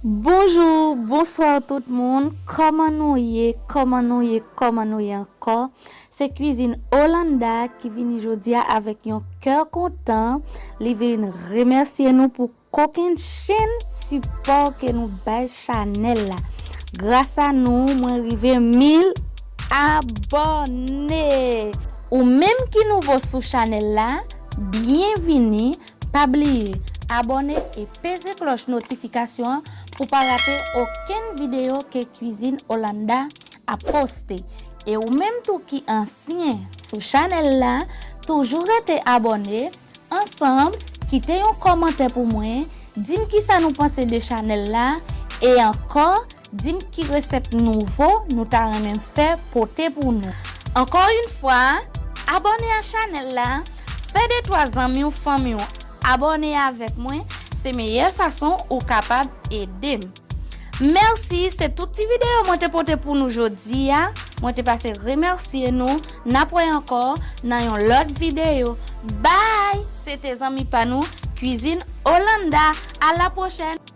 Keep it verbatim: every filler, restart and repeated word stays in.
Bonjou, bonswa tout moun. Kòman nou ye? Kòman nou ye? Kòman nou ye ankò? Se Kwizin Olanda ki vini jodi a avèk yon kè kontan. Li vin remèsye nou pou kokennchenn sipò ke nou bay chanèl la. Gras a nou, mwen rive mil abòne. Ou menm ki nouvo sou chanèl la, byenvini. Pa bliye abòne e peze klòch notifikasyon an pou pa rate okenn videyo ke Kwizin Olanda ap poste. E ou menm tou ki ansyen sou chanèl la, toujou rete abòne. Ansanm, kite yon kòmantè pou mwen, di m kisa nou panse de chanèl la, e ankò, di m ki resèt nouvo nou ta renmen fè pote pou nou. Ankò yon fwa, abòne a chanèl la, fè de twa zanmi w, fanmi w abòne avèk mwen, se meyè fason ou kapab ede m. Mèsi, se tout ti videyo mwen te pote pou nou jodi a. Mwen te pase remèsye nou. N ap wè ankò nan yon lòt videyo. Bye! Se te zanmi pa nou, Kwizin Olanda. A la pwochèn!